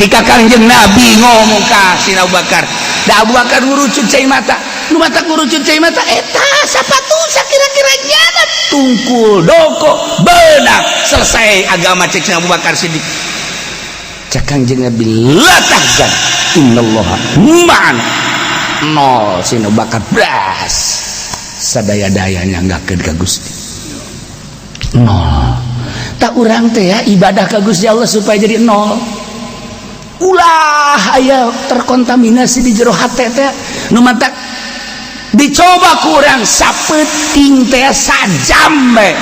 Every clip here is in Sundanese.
Ketika Kangjeng Nabi ngomong ka Sayyidina Abu Bakar, da Abu Bakar ngurucut cai mata, nu mata ngurucut cai mata eta sapatu sakira-kira nyana tungkul doko benang selesai agama cek Abu Bakar Siddiq. Cek Kangjeng Nabi, la tahzan innallaha ma'ana. Nol Sayyidina Abu Bakar bras sadaya-dayanya nggak ka Gusti nol. Tak urang teh ya ibadah ka Gusti Allah supaya jadi nol, ulah aya terkontaminasi di jero hate teh. Nu matak dicoba kurang sapeting teh, sajam bae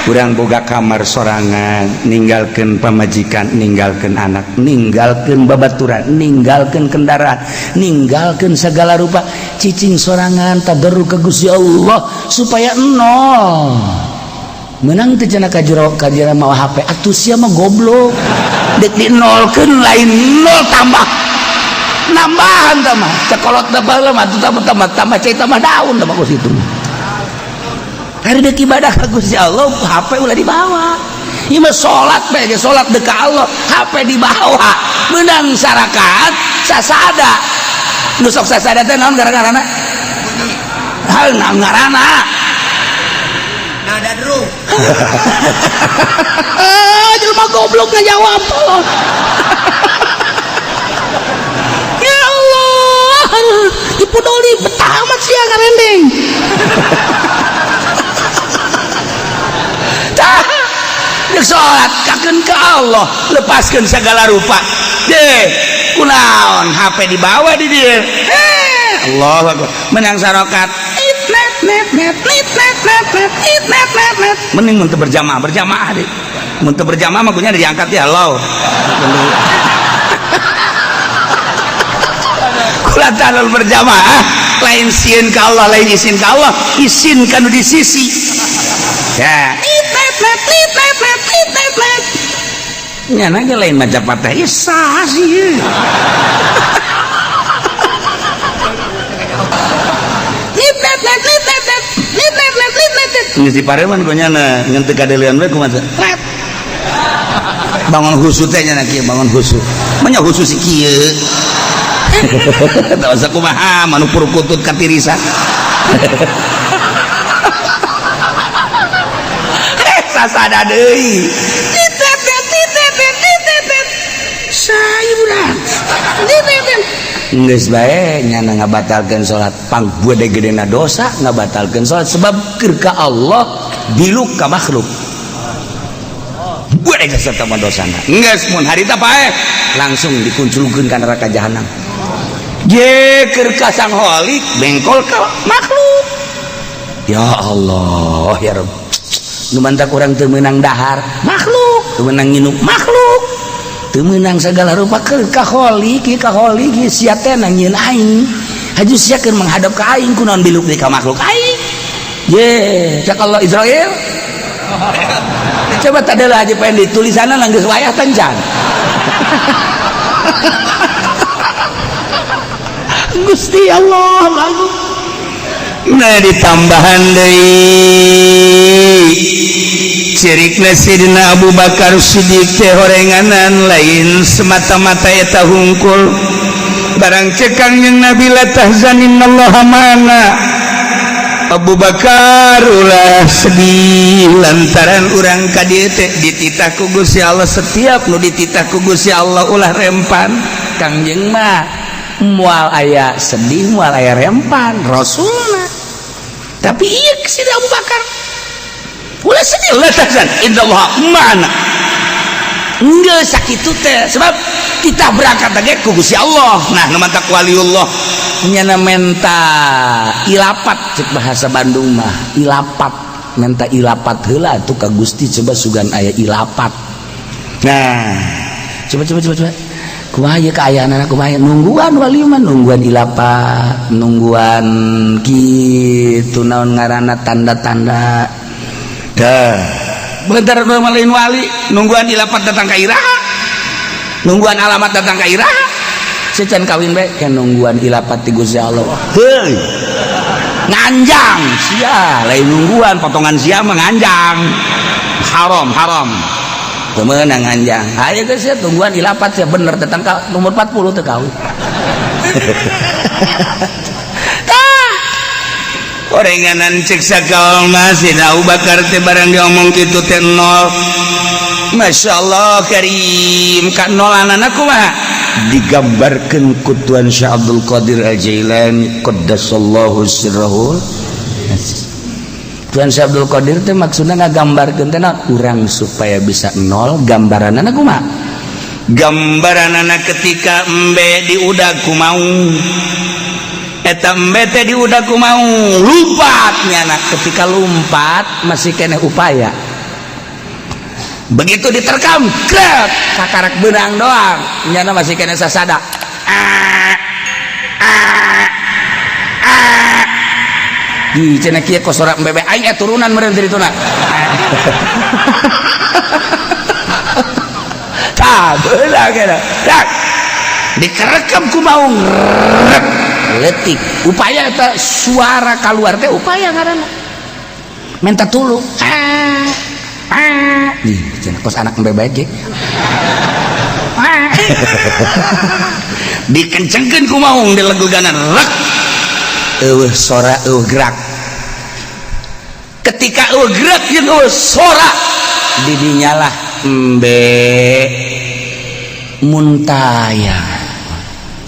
kurang boga kamar sorangan, ninggalkan pamajikan, ninggalkan anak, ninggalkan babaturan, ninggalkan kendaraan, ninggalkan segala rupa, cicing sorangan, tadarru ka Gusti Allah supaya nol. Menang teh cenah ka jero ka jero mawa HP atuh sia mah goblok, dek di nolkeun lain nol, tambah nambahan tambah cekolot tambah mah atuh tambah tambah tambah cai tambah daun tambah ku situ. Hari dek ibadah ka Gusti Allah HP ulah dibawa. Ieu mah salat bae ge, salat dek ka Allah HP dibawa, menang sarakaat sasada. Nu sok sasada teh naon gara-garana? Hal naon ngaranna? Nada drum. Ah, jelema goblok ngajawab. Ya Allah, Ibu Doli betah amat sia ngarendeng. Tah, jeung salat kakeun ka Allah, lepaskeun segala rupa. Deh, kunaon HP dibawa di dieu? Allah Akbar. Menang sarokat. It net net net net net net net it net net net. Mending mun teu berjamaah, berjamaah deh. Mun teu berjamaah mah kunya diangkat ya Allah. Kula talal berjamaah lain sieun ka Allah, lain izin ka Allah, izin kanu di sisi. Ya, it net net it net net it net net. Nya ge lain maca Fatihah, ieu sah sih. Geus dipareman ku nyana ngan teu kadeuleun we kumaha. Bangun khusu teh nyana kieu, bangun khusu. Manya khusu si kieu. Teu usah kumaha manu purkutut katirisan. Sasada deui. Geus bae nyana ngabatalkeun salat, pang gede-gedena dosa ngabatalkeun salat sebab keur ka Allah biluk ka makhluk. Gede serta mah dosana. Geus mun harita paeh langsung dikunculkeun ka neraka jahanam. Ye keur ka Sang Khalik bengkol ka makhluk. Ya Allah ya Rabb. Nu mantak urang teu meunang dahar makhluk, teu meunang nginum makhluk, teu meunang segala rupa keur ka Khalik, ka Khalik sia teh nyieun aing. Haju sia keur menghadap ka aing kunaon biluk deui ka makhluk aing. Ye, cak Allah Israel. Coba tadalah aja pengen ditulisanna geus wayah tancan. Gusti Allah lagu. Nah ditambahan deui cirikna Sidina Abu Bakar Siddiq teh horenganan lain semata-mata eta hungkul. Barang cekang yang Nabi la tahzan innallaha ma'ana. Abu Bakar ulah sedih lantaran urang ka dieu teh dititah ku Gusti Allah, setiap nu dititah ku Gusti Allah ulah rempan. Kangjeng mah moal aya sedih, moal aya rempan Rasulna. Tapi iya Sidina Abu Bakar ulah sedih, la tahzan innallaha ma'ana. Enggak sakitu teh sebab kita berangkat lagi ku Gusti Allah. Nah nu mantak waliullah nyana menta ilapat, cek bahasa Bandung mah ilapat, menta ilapat heula atuh ka Gusti, coba sugan aya ilapat. Nah coba coba coba coba kumaha ieu kaayaanana, kumaha nungguan wali mah, nungguan ilapat, nungguan kitu naon ngaranna tanda-tanda. Dah bentar lain wali nungguan ilapat datang ka iraha, nungguan alamat datang ka iraha, secan kawin bae kan nungguan ilapat ti Gusti Allah. Heuy nganjang sia, lain nungguan potongan sia mah nganjang, haram haram. Teu meunang anjang. Hayu geus ya tungguan dilapat ya bener tetang ka umur 40 teu kawin. Tah. Orenganan cek sakaol mah Sidina Abu Bakar teh barang diomong kitu teh nol. Masya Allah karim ka nolanana kumaha? Digambarkeun ku Tuan Syekh Abdul Qadir Al-Jailani qaddasallahu sirrahul. Tuan Syekh Abdul Qadir teh maksudna ngagambarkeun teh urang supaya bisa nol gambaranana kumaha? Gambaranana ketika embe diudag ku maung. Eta embe teh diudag ku maung, lumpat nyana. Ketika lumpat masih keneh upaya. Begitu diterkam, krek, kakarak benang doang, nyana masih keneh sasada. Ah, ah, ah. Ih, cenah kieu kosora embe aing turunan meureun tadi tuna. Tah, beunang eta. Tak. Dikerekam ku maung. Letik. Upaya eta suara keluar teh upaya ngaranna. Minta tulung. Ah. Ah. Ih, cenah kos anak embe bae ge. Ah. Dikencengkeun ku maung dileguganan rek. Eueuh sora eueuh gerak. Ketika eueuh gerak jeung eueuh sora didinyalah embe muntaya.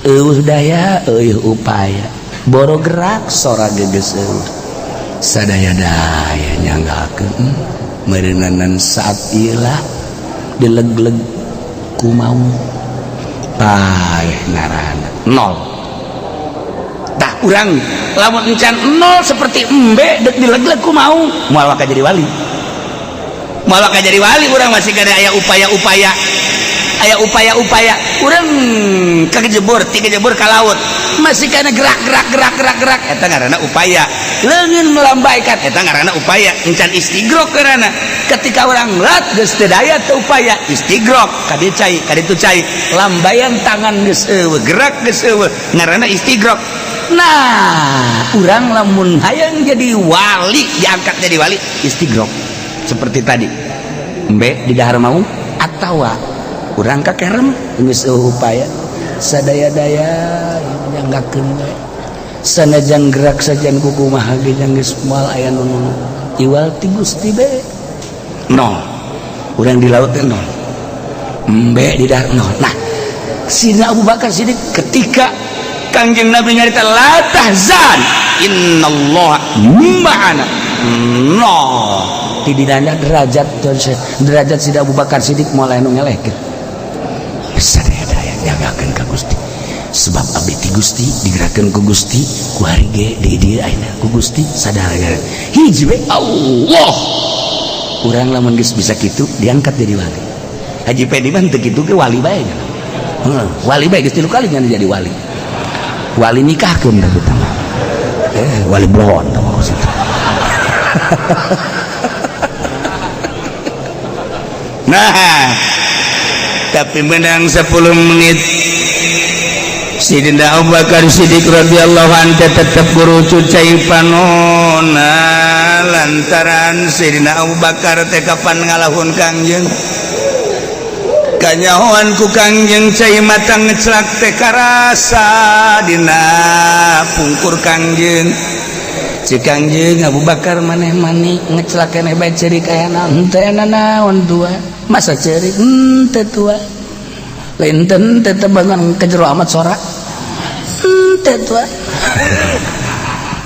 Eueuh daya eueuh upaya. Boro gerak sora geus eueuh. Sadaya-daya nyanggakeun meureunanan saat ieu lah dileg-leg ku maung. Paeh ngaranna nol. Tah urang lamun encan nol seperti embe dek dileg-leg ku maung moal bakal jadi wali. Moal bakal jadi wali urang masih kada aya upaya-upaya. Aya upaya-upaya urang kejebur tiga jebur ka laut masih kana gerak gerak gerak gerak gerak eta ngaranna upaya. Leungeun melambaikan eta ngaranna upaya. Encan istigrok ngaranna. Ketika urang lat geus teu daya teu upaya istigrok ka dieu cai ka ditu cai lambaian tangan geus eueuh gerak geus eueuh ngaranna istigrok. Nah urang lamun hayang jadi wali diangkat jadi wali istigrok seperti tadi embe di dahar maung atawa urang ka kerem geus eueuh upaya sadaya-daya nyanggakeun we sanajan gerak sajan kukumaha ge geus moal aya nu iwal ti Gusti be nol urang di laut teh nol embe di dahar nol. Nah Sidina Abu Bakar Siddiq ketika Kangjeng Nabi nyarita la tahzan innallaha ma'ana nol ti dina derajat derajat Sidina Abu Bakar Siddiq moal aya nu ngelehkeun. Sadaya-daya nyanggakeun ka Gusti sebab abdi ti Gusti digerakkeun ku Gusti ku hari ge di dieu ayeuna ku Gusti sadaya hiji we Allah. Urang lamun geus bisa kitu diangkat jadi wali. Haji Pedi mah teu kitu ge wali bae nya. Heeh, wali bae geus 3 kali nya jadi wali. Wali nikahkeun da kita mah. Wali blon tah maksudna. Nah, tapi menang 10 menit Sidina Abu Bakar Siddiq radhiyallahu anhu tetep guru cucai panona lantaran Sidina Abu Bakar teh kapan ngalahun Kangjeng kanyahoan ku Kangjeng cai mata ngecelak teh karasa dina pungkur Kangjeng. Cek Kangjeng Abu Bakar maneh mani ngecelak keneh bae ceurik aya naon teu naon tua masa ceurik henteu tua lain teu tebangan ke jero amat sora henteu tua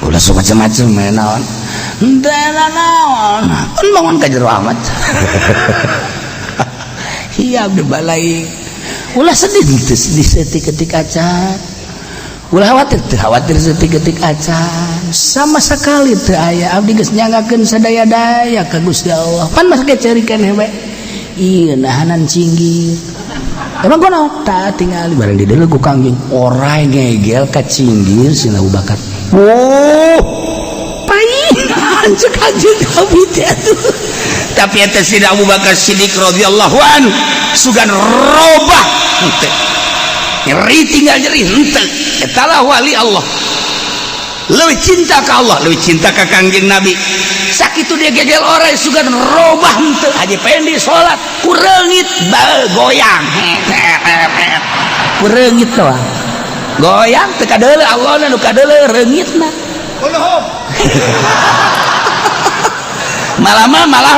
ulah sok macam-macam mah naon henteu naon kan bangun ka jero amat. Iya abdi balai ulah sedih teu sedih setik-ketik acan ulah khawatir teu khawatir setik-ketik acan sama sekali teu aya abdi geus nyanggakeun sadaya-daya ka Gusti Allah pan mah ge ceurik keneh we ieu nahanan cinggir emang kono tak tingali bareng di dieu ku Kangjeng orai ngegel ka cinggir si Abu Bakar. Oh paingan cek Kangjeng Nabi teh atuh. Tapi eta Sidina Abu Bakar Siddiq radhiyallahu anhu sugan robah henteu nyeri tinggal nyeri henteu eta lah wali Allah. Leuwih cinta ka Allah, leuwih cinta ka Kangjeng Nabi. Sakitu dia gegel orai sugan robah henteu. Haji Pendi salat ku reungit goyang. Ku reungit doang. Goyang teu kadeuleu Allah nu kadeuleu reungitna. Malah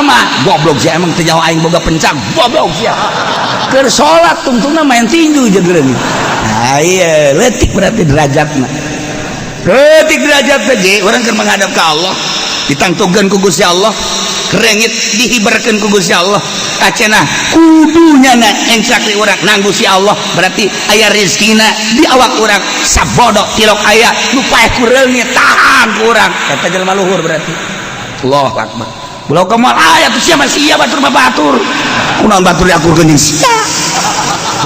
mah goblok sia emang teu nyaho aing boga pencang, goblok sia. Keur salat tungtungna main tinju jeung reungit. Nah iya, leutik berarti derajatna. Leutik derajat teh urang keur menghadap ka Allah, ditangtukeun ku Gusti Allah, reungit dihiberkeun ku Gusti Allah. Kacenah kudunya na encak di urang nang Gusti Allah, berarti aya rezekina di awak urang sabodok tilok aya nu paeh ku reungit tahan ku urang. Eta jelema luhur berarti. Allahu akbar. Ulah kamal aya tuh sia sia batur mah batur. Kunaon batur diakurkeun jeung sia.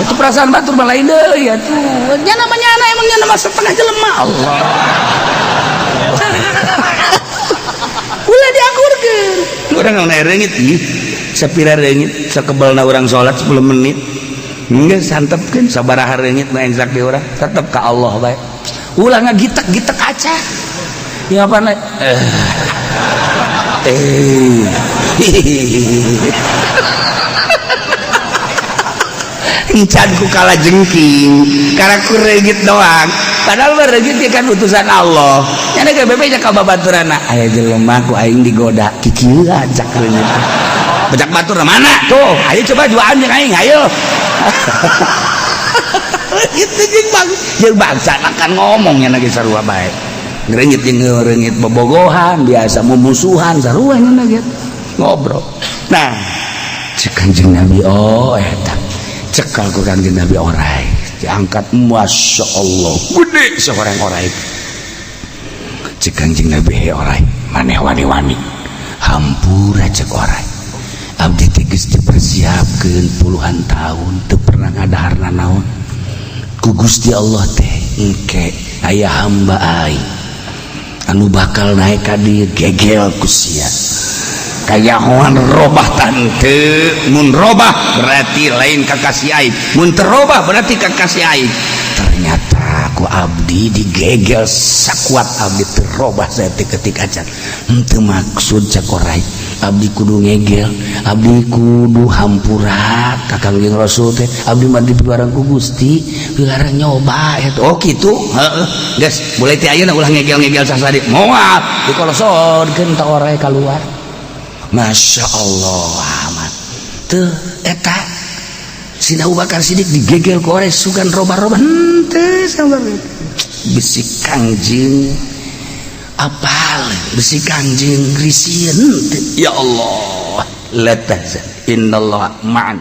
Itu perasaan batur mah lain deui atuh. Nya namanya anak emang nya nama setengah jelema Allah. Ulah diakurkeun. Urang naon reungit ih. Sapira reungit sakebalna urang salat 10 menit. Geus santepkeun sabaraha reungit nu enzak di urang tetep ka Allah bae. Ulah ngagitek-gitek aca. Ya apa na? Encan ku kala jengking karena ku reungit doang. Padahal mah reungit kan utusan Allah. Nya ge bebe nya ka babaturana aya jelema ku aing digoda kikieu cak reungit. Becak batur mana tuh? Ayo coba juaan jeung aing, ayo. Itu jeung bang, jeung bangsa akan ngomong nya lagi sarua bae. Reungit jeung reungit bobogohan biasa mumusuhan sarua nya gitu. Ngobrol. Nah, cek Kanjeng Nabi oh eta. Cekal ku Kanjeng Nabi orai. Diangkat Masya Allah gede seorang orai. Cek Kanjeng Nabi he orai, maneh wani-wani. Hampura cek orai. Abdi teh geus dipersiapkeun puluhan tahun teu pernah ngadaharna naon. Ku Gusti Allah teh engke aya hamba aing anu bakal naik ka dieu gegel ku sia. Kayahoan robah tante mun robah berarti lain kakasih aing, mun terobah berarti kakasih aing. Ternyata ku abdi digegel sakuat abdi terobah saeutik-eutik acan. Henteu maksud cak orai abdi kudu ngegel, abdi kudu hampura ka Kangjeng Rasul teh. Abdi mah dipilarang ku Gusti, pilarang nyoba eta. Oh kitu, heeh. Geus mulai ti ayeuna ulah ngegel-ngegel sasadi. Moal dikolosodkeun ta orai kaluar. Masya Allah amat tuh eta Sina Abu Bakar Siddiq digegel ku orai sugan roba-roba henteu sabar bisi Kangjeng apal bisi Kangjeng risieun ya Allah la tahzan innallaha ma'an.